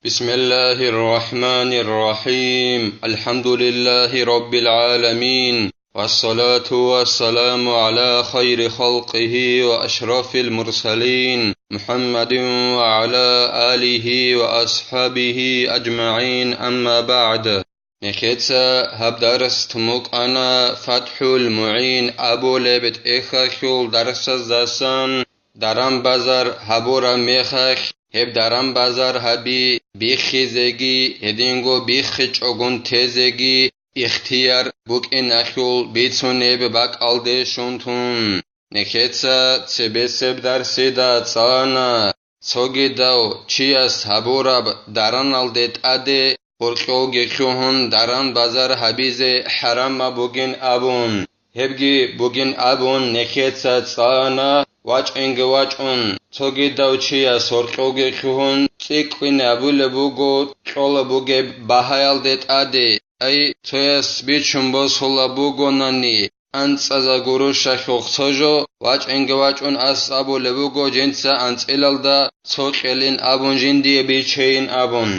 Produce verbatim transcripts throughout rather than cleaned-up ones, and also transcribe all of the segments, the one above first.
بسم الله الرحمن الرحيم. الحمد لله رب العالمين. والصلاة والسلام على خير خلقه وأشرف المرسلين محمد وعلى آله وأصحابه أجمعين. أما بعد. Нехеца гьаб дарс тумукъана ФатхӀул МугӀин абулеб тӀехьалъул дарсаздасан. Даран-базар гьабураб мехалъ, гьеб даран-базар гьаби биххизеги, гьединго биххичӀогун тезеги ихтияр букӀиналъул бицунеб бакӀалде щун тун, нехеца цебесеб дарсида цӀана, цогидав чияс гьабураб дараналде тӀаде гьоркьовги лъугьун даран-базар гьабизе хӀарамаб бугин абун. Гьебги бугин абун нехеца цӀана, вачӀинги вачӀун, цогидав чияс гьоркьовги лъугьун цӀикӀкӀине абулеб буго кьола бугеб багьаялде тӀаде, ай, цояс бичун босула бугонани, анцӀаза гурущалъухъ цо жо, вачӀинги вачӀун ас абулеб буго жинца анцӀилалда цо кьелин абун жиндие бичейин абун.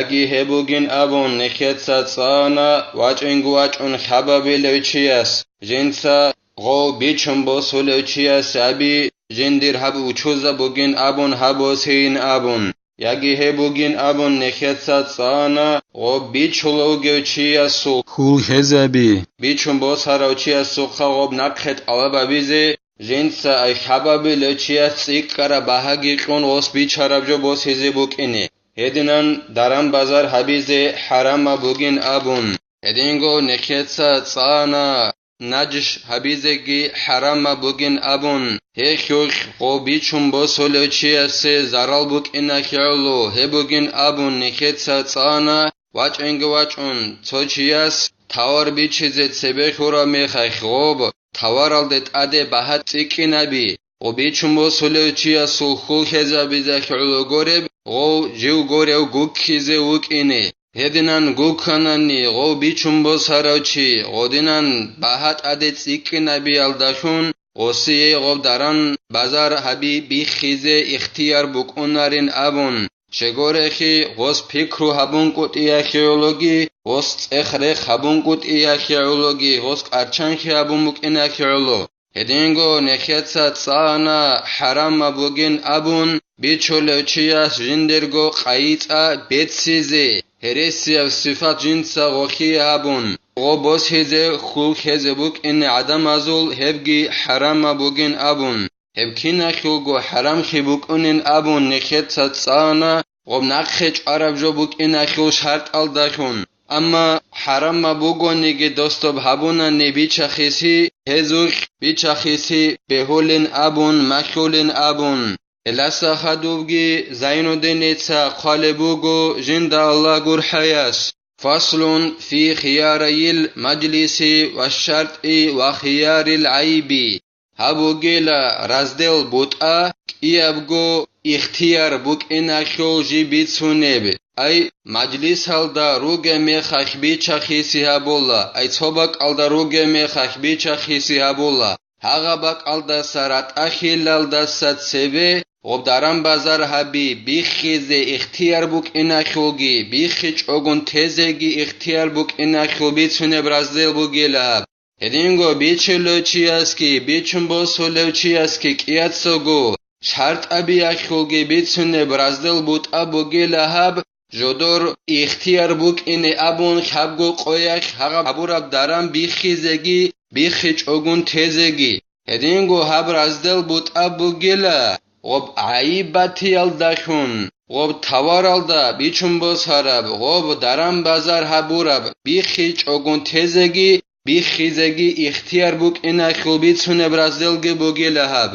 Яги гьеб бугин абун нехеца цӀана, вачӀинги вачӀун хабабилев чияс, жинца гъов бичун босулев чияс аби, жиндир гьаб учузаб бугин абун гьаб босейин абун. Яги гьеб бугин абун нехеца цӀана, гъоб бичулев вугев чиясул хьул хезаби, бичун босарав чиясухъа гъоб нахъе тӀалабабизе, жинца ай хабабилев чияс цӀикӀкӀараб багьаги кьун гъос бичараб жо босизе букӀине. Гьединан даран-базар гьабизе хӀарамаб бугин абун, гьединго нехеца цӀана, нажиш гьабизеги хӀарамаб бугин абун, гьелъулъ гъо бичун босулев чиясе зарал букӀиналъе гӀоло гьеб бугин абун нехеца цӀана, вачӀинги вачӀун, цо чияс тавар бичизе цебе хьураб мехалъ гъоб таваралде тӀаде багьа цӀикӀкӀинаби, гъо бичун босулев чиясул хьул хезабизалъе гӀоло гореб, гъов жив горев гуккизе вукӀине. Гьединан гукканани гъов бичун босарав чи, гъодинан багьа тӀаде цӀикӀкӀинабиялдалъун, гъосие гъоб даран-базар гьаби биххизе ихтияр букӀунарин абун, щегорехи гъос пикру гьабункӀутӀиялъе гӀологи, гъос цӀех-рех гьабункӀутӀиялъе гӀологи, гъос къарчанхи гьабун букӀиналъе гӀоло. Гьединго нехеца цӀана хӀарамаб бугин абун, бичулев чияс жиндирго къайи-цӀа беццизе, гьересияб сифат жинца гъохие гьабун, гъо босизе хьул хезе букӀине гӀадамазул гьебги хӀарамаб бугин абун, гьеб киналъулго хӀарамлъи букӀунин абун нехеца цӀана, гъоб нахъе чӀвараб жо букӀиналъул шартӀалдалъун. Амма хӀарамаб бугониги досдоб гьабунани бичахиси, гьезухъ бичахиси бегьулин абун, малъулин абун. Гьелдаса хадубги Зайнуддиница хъвалеб буго жинда Аллагь гурхӀаяс: «Фаслун фи хиярил мажлиси ва шартӀи ва хиярил гӀайби». Гьаб бугела раздел бутӀа, кӀиябго ихтияр букӀиналъул жиб бицунеб, ай, мажлисалда ругеб мехалъ бичахиси гьабула, ай, цо бакӀалда ругеб мехалъ бичахиси гьабула, гьагъа бакӀалдаса ратӀахьилалдаса цебе гъоб даран-базар гьаби биххизе ихтияр букӀиналъулги, биххичӀогун тезеги ихтияр букӀиналъул бицунеб раздел бугела гьаб. Гьединго бичулев чиясги, бичун босулев чиясги кӀияцаго шартӀабиялъулги бицунеб раздел бутӀа бугела гьаб, жодор ихтияр букӀине абун хабго къоялъ гьагъаб гьабураб даран биххизеги, биххичӀогун тезеги. Гьединго гьаб раздел бутӀа бугела гъоб гӀайиб батиялдалъун, гъоб таваралда бичун босараб, гъоб даран-базар гьабураб, биххичӀогун тезеги, биххизеги ихтияр букӀиналъул бицунеб разделги бугила гьаб: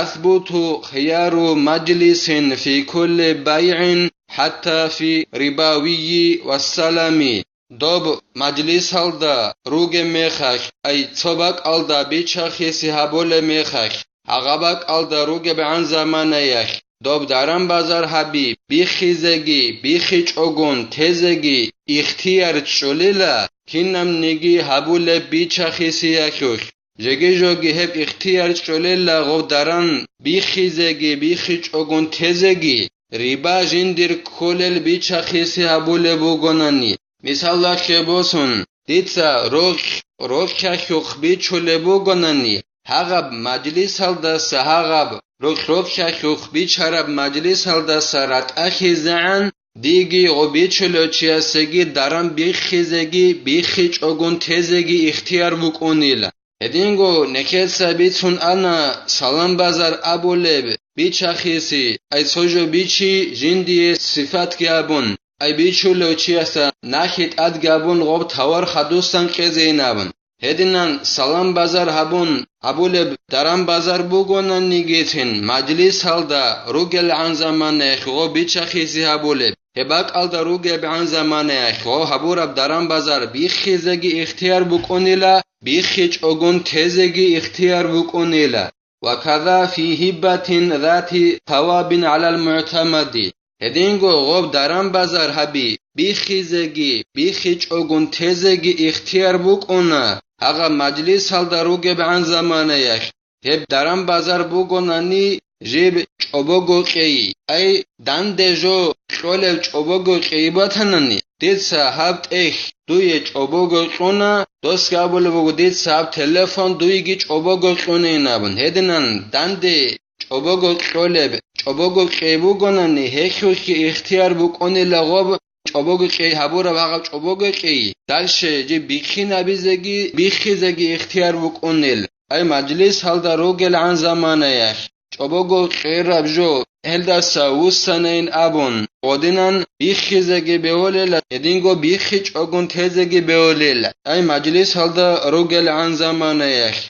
«Ясбуту хияру мажлисин фи кулли байгӀин, хӀатта фи рибавийи ва салами». Доб мажлисалда ругеб мехалъ, ай цо бакӀалда бичахиси гьабулеб мехалъ, гьагъа бакӀалда ругебгӀан заманаялъ, доб даран-базар гьаби биххизеги, биххичӀогун тезеги ихтияр чӀолила, кинабниги гьабулеб бичахисиялъулъ. Жеги-жоги гьеб ихтияр чӀолила гъов даран биххизеги, биххичӀогун тезеги, риба жиндир кколел бичахиси гьабулеб бугонани, мисалалъе босун, дица рохь, рохьалъухъ бичулеб бугонани, гьагъаб мажлисалдаса, гьагъаб рохь-рохьалъухъ бичараб мажлисалдаса ратӀалъизегӀан диги гъо бичулев чиясеги даран биххизеги, биххичӀогун тезеги ихтияр букӀунила. Гьединго нехеца бицун ана салам-базар абулеб бичахиси, ай цо жо бичи жиндие сифатги абун, ай бичулев чиясда нахьи тӀадги абун гъоб тавар хадусан кьезейин абун. Гьединан салам-базар гьабун гьабулеб даран-базар бугонаниги цин, мажлисалда ругелгӀан заманаялъ гъо бичахиси гьабулеб, гьеб бакӀалда ругебгӀан заманаялъ гъо гьабураб даран-базар биххизеги ихтияр букӀунила, биххичӀогун тезеги ихтияр букӀунила. Ва каза фи гьиббатин зати савабин гӀалал мугӀтамади. Гьединго гъоб даран-базар гьаби, биххизеги, биххичӀогун тезеги ихтияр букӀуна, гьагъаб мажлисалда ругебгӀан заманаялъ. Гьеб даран-базар бугонани жиб чӀобого кьей, ай данде жо кьолев чӀобого кьей батанани, дица гьаб тӀехь дуе чӀобого кьуна, досги абулеб буго, дица гьаб телефон дуеги чӀобого кьунейин абун. Гьединан данде чӀобого кьолеб, чӀобого кьей бугонани, гьелъулъги ихтияр букӀунила гъоб чӀобого кьей гьабураб гьагъаб чӀобого кьей, дальше жиб биххинабизеги, биххизеги ихтияр букӀунел. Ай мажлисалда ругелгӀан заманаялъ, чӀобого кьераб жо, гьелдаса вуссанайин абун, гъодинан биххизеги бегьулела, гьединго биххичӀогун тезеги бегьулела. Ай мажлисалда ругелгӀан заманаялъ.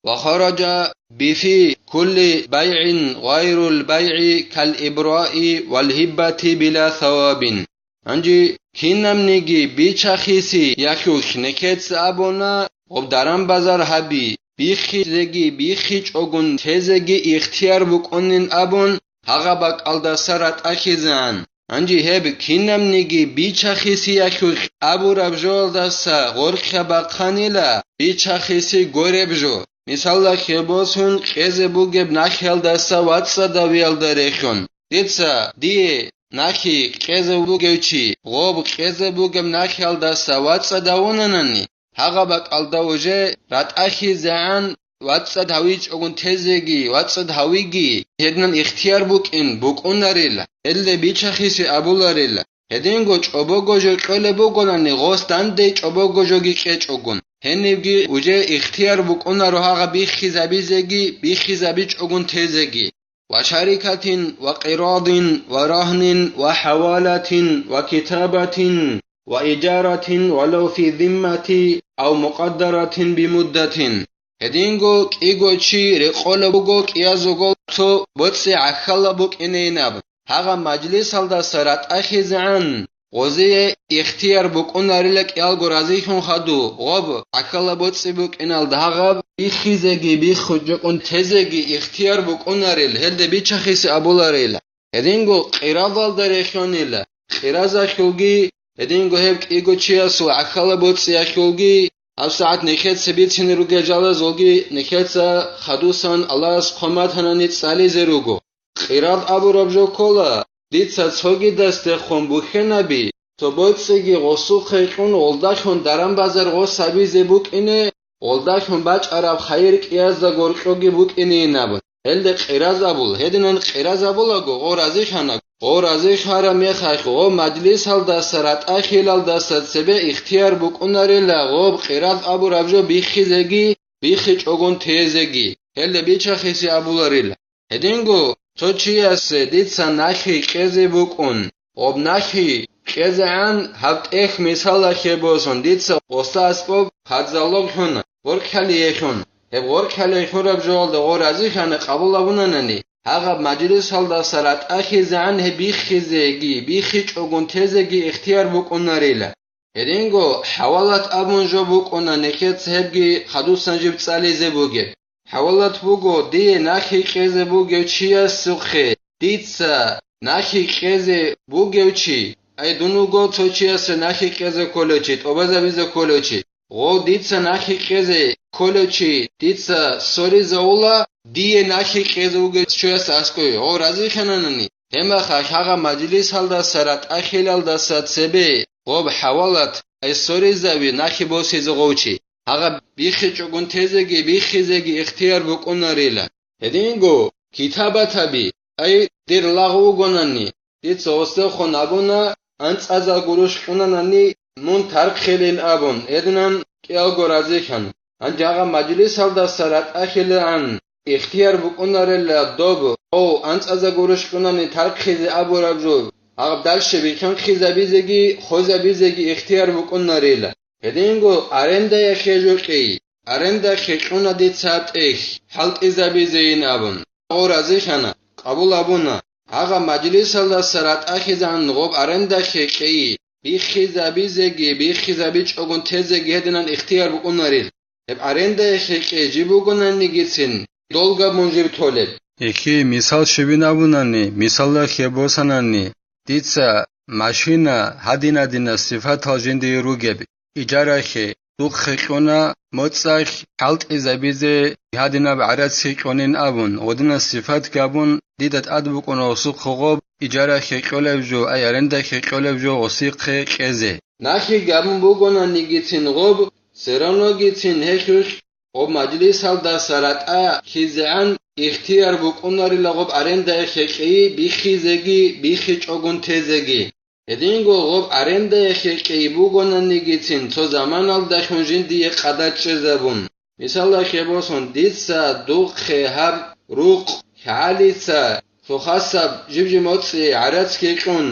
Ва хараджа бифи кулли байгӀин гъайрул байгӀи кал ибраи вал гьиббати била савабин. Гьанже кинабниги бичахиси яхьулъ нехеца абуна, гъоб даран-базар гьаби, биххизеги биххичӀогун тезеги ихтияр букӀунин абун, гьагъаб бакӀалдаса ратӀалъизегӀан. Гьанже гьеб кинабниги бичахиси яхьулъ абураб жоялдаса гъоркьа бахъанила бичахиси гореб жо. Мисалда, хебосун кьезе бугеб нахьалдаса вацӀцӀадавиялда рехьун. Дица дие нахьи кьезе бугев чи, гъоб кьезе бугеб нахьалдаса вацӀцӀадавунанани, гьагъаб бакӀалда уже ратӀалъизегӀан вацӀцӀад гьавичӀогун тезеги, вацӀцӀад гьавиги, гьединан ихтияр букӀин букӀунарила, гьелде бичахиси абуларила. Гьединго чӀобого жо кьолеб бугонани, гъос данде чӀобого жоги кьечӀогун, гьенибги уже ихтияр букӀунаро гьагъа биххизабизеги, биххизабичӀогун тезеги. Ва шарикатин, ва къирадин, ва рагьнин, ва хӀавалатин, ва китабатин, ва иджаратин, валав фи зиммати, ав мукъаддаратин бимуддатин. Гьединго кӀиго чи рекъолеб буго кӀиязего цо боцӀи гӀахьалаб букӀинейинаб. Гьагъа мажлисалдаса ратӀахизегӀан гъозие ихтияр букӀунарила кӀиялго разилъун хадув, гъоб гӀахьалаб боцӀи букӀиналда гьагъаб биххизеги биххучӀукӀун тезеги ихтияр букӀунарил, гьелде бичахиси абуларила. Гьединго къирадалда рехьонила, къиразахьулги, гьединго гьеб кӀиго чиясул гӀахьалаб боцӀиялъулги, гьабсагӀат нехеца бицине ругел жалазулги нехеца хадусан Аллагьас хъван батанани цӀализе руго. Къирад абураб жо ккола, дица цогидасдехун бухьенаби, цо боцӀиги гъосухъе кьун гъолдалъун даран-базар гъос гьабизе букӀине, гъолдалъун бачӀараб хайир кӀиязда горкьоги букӀинейин абун. Гьелде къираз абула, гьединан къираз абулаго, гъо разихьана, гъо разихьараб мехалъ, гъо мажлисалдаса ратӀа хилалдаса цебе ихтияр букӀунарила гъоб къираз абураб жо биххизеги, биххичӀогун тезеги, гьелде бичахиси абуларила. Гьединго цо чиясе дица нахьи кьезе букӀун, гъоб нахьи кьезегӀан гьаб тӀехь мисалалъе босун, дица гъосда аскӀоб хадзаллъун, гъоркьалиялъун, гьеб гъоркьалиялъураб жоялда гъо разихьана къабул абунанани, гьагъаб мажлисалдаса ратӀахизегӀан гьеб биххизеги, биххичӀогун тезеги ихтияр букӀунарила. Гьединго хӀавалат абун жо букӀуна нехеца гьебги хадусан жиб цӀализе бугеб. ХӀавалат буго дие нахьи кьезе бугев чиясухъе, дица нахьи кьезе бугев чи, ай дун вуго цо чиясе нахьи кьезе кколев чи, тӀобазабизе кколев чи. Гъо дица нахьи кьезе кколев чи дица соризавула, дие нахьи кьезе вугев чияс аскӀове, гъо разихьананани, Гьебмехалъ гьагъаб мажлисалдаса ратӀахьелалдаса цебе гъоб хӀавалат, ай соризави, нахъе босизе гъов чи. Гьагъаб биххичӀогун тезеги биххизеги ихтияр букӀунарила. Гьединго китабатаби, ай дир лагъ вугонани, дица гъосдехун абуна, анцӀаза гурущ кьунанани, мун тархъилин абун, гьединан кӀиялго разилъан. Гьанже гьагъаб мажлисалдаса ратӀахьилаан ихтияр букӀунарила доб, гъов анцӀаза гурущ кьунани тархъизе абураб жо, гьагъаб дальше бихьинхъизабизеги хвезабизеги ихтияр букӀунарила. Гьединго арендаяхъе жо кьей, арендахъе кьуна дица тӀехь, хӀалтӀизабизейин абун. Гъов разилъана, къабул абуна. Гьагъаб мажлисалдаса ратӀахьизегӀан гъоб арендахъе кьей, биххизабизеги, биххизабичӀогун тезеги гьединан ихтияр букӀунарил. Гьеб арендаяхъе кьей жиб бугонанигицин, долгаб мун жиб толеб. Эхе, мисал щибин абунани, мисалда хеб босанани, дица машина гьадинадина сифатал жиндие ругеб, ижарахъе, духъе кьуна, моцӀалъ хӀалтӀизабизе гьадинаб гӀарацги кьунин абун, гъодинаб сифатги абун, дида тӀад букӀуна гъосухъе гъоб ижарахъе кьолеб жо, ай арендахъе кьолеб жо гъосихъе кьезе. Нахъеги абун бугонанигицин гъоб, все равногицин гьелъулъ гъоб мажлисалдаса ратӀа хьизегӀан ихтияр букӀунарила гъоб арендаяхъе кьей биххизеги биххичӀогун тезеги. Гьединго гъоб арендаяхъе кьей бугонанигицин цо заманалдалъун жиндие къадар чӀезабун. Мисалда хеб босун, дица духъе гьаб рукъ, лъагӀалица, цо хасаб жиб-жиб моцӀи гӀарацги кьун,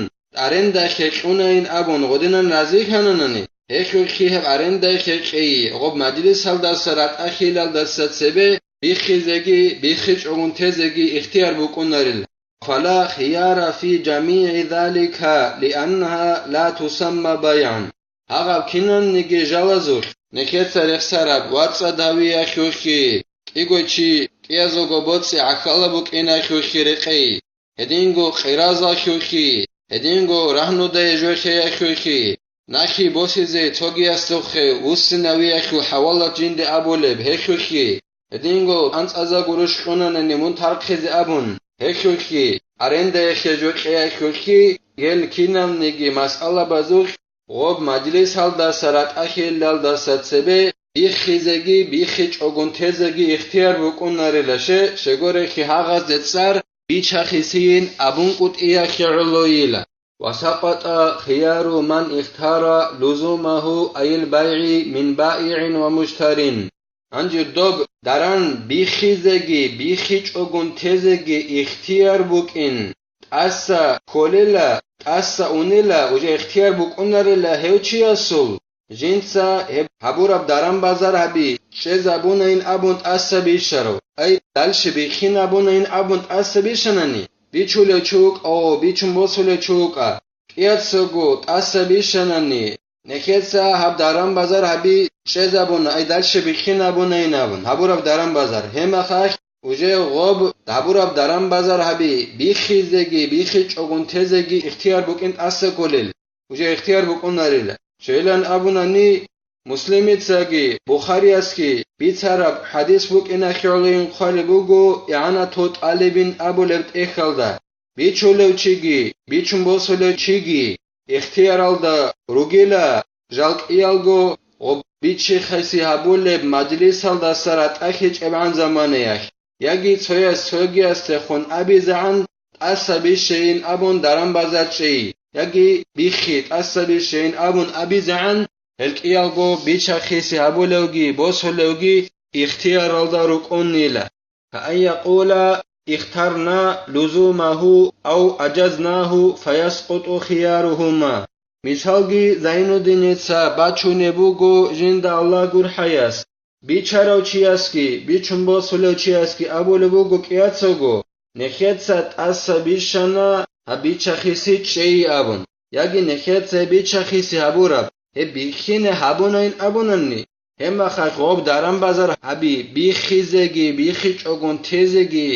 арендахъе кьунайин абун гъодинан разилъананани, гьелъулъги гьеб арендахъе кьей гъоб мажлисалдаса ратӀахьилалдаса цебе биххизеги биххичӀогун тезеги ихтияр букӀунарил. Фала хияра фи жамигӀи залика, лианнагьа ла тусамма байгӀан. Гьагъаб кинабниги жалазулъ нехеца рехсараб вацӀцӀад гьавиялъулъги, кӀиго чи кӀиязулго боцӀи гӀахьалаб букӀиналъулъги рекъей, гьединго къиразалъулъги, гьединго рагьнудае жвехеялъулъги, нахъе босизе цогиясухъе вуссинавиялъул хӀавалат жинде абулеб гьелъулъги, гьединго анцӀаза гурущ кьунанани мун тархъизе абун гьелъулъги, арендаяхъе жо кьеялъулъги, гьел киналниги масъалабазулъ гъоб мажлисалдаса ратӀахьелалдаса цебе биххизеги биххичӀогун тезеги ихтияр букӀунарила, ще, щегорехъи гьагъазде цӀар бичахисийин абун кӀутӀиялъе гӀолойила. Ва сакъатӀа хияру ман ихтара лузумагьу айил байгӀи мин баигӀин ва муштарин. Гьанже доб даран биххизеги биххичӀогун тезеги ихтияр букӀин, тӀаса кколела, тӀаса унела, уже ихтияр букӀунарела гьев чиясул, жинца гьеб гьабураб даран-базар гьаби чӀезабунайин абун тӀаса бищарав, ай, дальше биххинабунайин абун тӀаса бищанани, бичулев чи вукӀа, о, бичун босулев чи вукӀа, кӀияцаго тӀаса бищанани, нехеца гьаб даран-базар гьаби чӀезабуна, ай, дальше биххинабунайин абун гьабураб даран-базар, гьебмехалъ уже гъоб гьабураб даран-базар гьаби биххизеги биххичӀогун тезеги ихтияр букӀин тӀаса кколел, уже ихтияр букӀунарила. Щайилан абунани, Муслимицаги Бухариясги бицараб хӀадис букӀиналъе гӀолойин хъвалеб буго ИгӀанату тӀалибин абулеб тӀехьалда, бичулев чиги, бичун босулев чиги ихтияралда ругила, жал кӀиялго гъоб бичихъеси гьабулеб мажлисалдаса ратӀа хьечӀебгӀан заманаялъ, яги цояс цогиясдехун абизегӀан тӀаса бищейин абун даран-базар чӀей, яги биххи тӀаса бищейин абун абизегӀан, гьел кӀиялго бичахъеси гьабулевги босулевги ихтияралда рукӀунила. Каан якъула ихтарна лузумагьу ав ажазнагьу фаяскъуту хиярухьума. Мисалги, Зайнуддиница бачунеб буго жинда Аллагь гурхӀаяс, бичарав чиясги, бичун босулев чиясги абулеб буго кӀияцаго, нехеца тӀаса бищана гьаб бичахъеси чӀей абун, яги нехеца гьеб бичахъеси гьабураб, гьеб биххине гьабунайин абунани, гьебмахалъ гъоб даран-базар гьаби биххизеги, биххичӀогун тезеги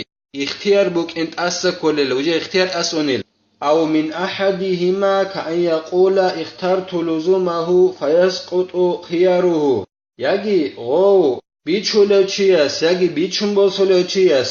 ихтияр букӀин тӀаса кколел, уже ихтияр тӀаса унел. Ав мин ахӀадигьима каан якъула ихтарту лузумагьу фаяскъуту хиярухьу. Яги гъов, бичулев чияс, яги бичун босулев чияс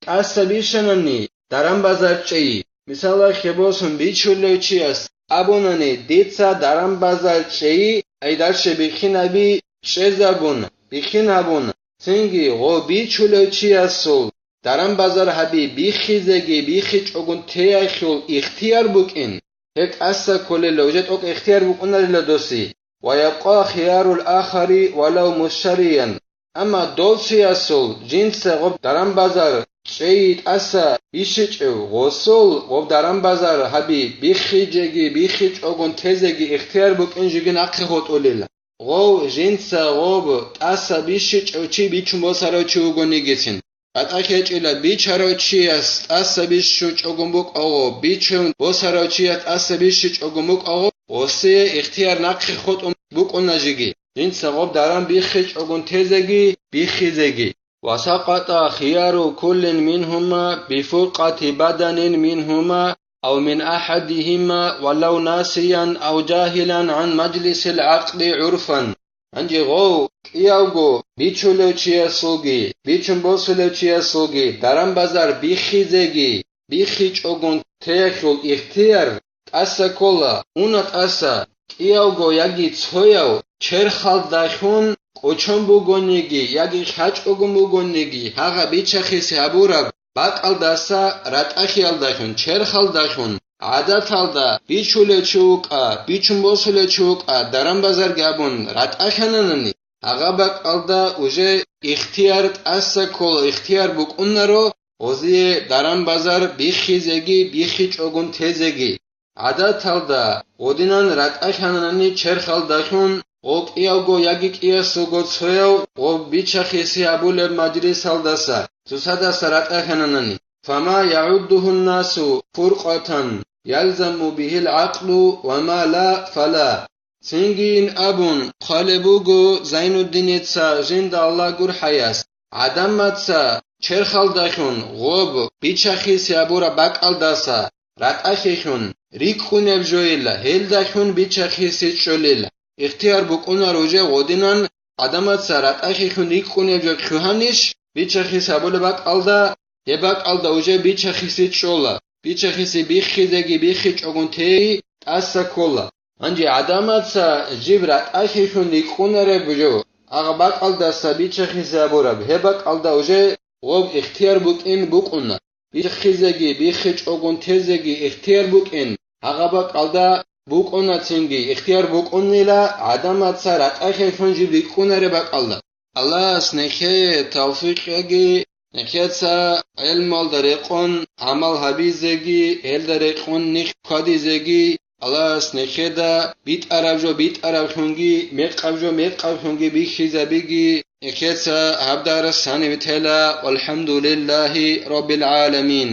тӀаса бищанани, даран-базар чӀей, Мисалалъе босун, бичулев чияс абунани: «Дица даран-базар чӀейи, ай дарччи биххинаби чӀезабун, биххинабун», цинги гъо бичулев чиясул даран-базар гьаби биххизеги биххичӀогун теялъул ихтияр букӀин, гьеб тӀаса кколела, уже тӀокӀ ихтияр букӀунарила досе. «Ва ябкъа хиярул ахари валав мушшариян». Амма дов чиясул жинца гъоб даран-базар чӀейи тӀаса бищичӀев гъосул гъоб даран-базар гьаби биххижеги биххичӀогун тезеги ихтияр букӀин жеги нахъе хутӀулел. Гъов жинца гъоб тӀаса бищичӀев чи бичун босарав чи вугонигицин. БатӀа хечӀила, бичарав чияс тӀаса бищун чӀогун букӀа гъо, бичун босарав чияс тӀаса бищичӀогун букӀа гъо, гъосие ихтияр нахъе хутӀун букӀуна жеги, жинца гъоб даран биххичӀогун тезеги биххизеги. «Ва сакъата хияру куллин мингьума бифуркъати баданин мингьума ав мин ахадигьима валав насиян ав жагьилан гӀан мажлисил гӀакъди гӀурфан». Гьанже гъов кӀиявго бичулев чиясулги, бичун босулев чиясулги даран-базар биххизеги, биххичӀогун теялъул ихтияр тӀаса ккола, уна тӀаса, кӀиявго яги цояв черхалдалъун кӀочон бугониги яги хьачӀогун бугониги, гьагъа бичахисе гьабураб бакӀалдаса ратӀахиялдалъун, черхалдалъун, гӀадаталда бичулев чи вукӀа, бичун босулев чи вукӀа, даран-базарги абун ратӀахьананани, гьагъа бакӀалда уже ихтияр тӀаса ккола, ихтияр букӀунаро гъозие даран-базар биххизеги биххичӀогун тезеги. ГӀадаталда гъодинан ратӀахьананани черхалдалъун, гъо кӀиявго яги кӀиясулго цояв гъо бичахисе гьабулеб мажлисалдаса, цоцадаса ратӀахьананани. «Фама ягӀуддугьун насу фуркъатан, ялзаму бигьил гӀакълу ва ма ла, фала». Цинги ин абун хъвалеб буго Зайнуддиница жинда Аллагь гурхӀаяс, гӀадамаца черхалдалъун гъоб бичахисе гьабураб бакӀалдаса ратӀахьелъун рикӀкӀунеб жойила, гьелдалъун бичахисе чӀолила. Ихтияр букӀунар уже гъодинан гӀадамаца ратӀахьелъун рикӀкӀунеб жо лъугьанищ бичахисе гьабулеб бакӀалда, гьеб бакӀалда уже бичахисе чӀола, бичахисе биххизеги биххичӀогун теги тӀаса ккола. Гьанже гӀадамаца жиб ратӀахьелъун рикӀкӀунареб жо, гьагъа бакӀалдаса бичахизе гьабураб, гьеб бакӀалда уже гъоб ихтияр букӀин букӀуна. Биххизеги, биххичӀогун тезеги ихтияр букӀин, гьагъа бакӀалда букӀуна цинги, ихтияр букӀунила гӀадамаца ратӀахьелъун жиб рикӀкӀунареб бакӀалда. Аллагьас нехее тавфикъ яги, нехеца гӀелмалда рекъон гӀамал гьабизеги, гьелда рекъон нихъ кквадизеги, Аллагьас нехеда битӀараб жо битӀараблъунги, мекъаб жо мекъаблъунги бихьизабиги, нехеца гьаб дарс гьаниб тела. ВалхӀамдулиллагьи раббил гӀаламин.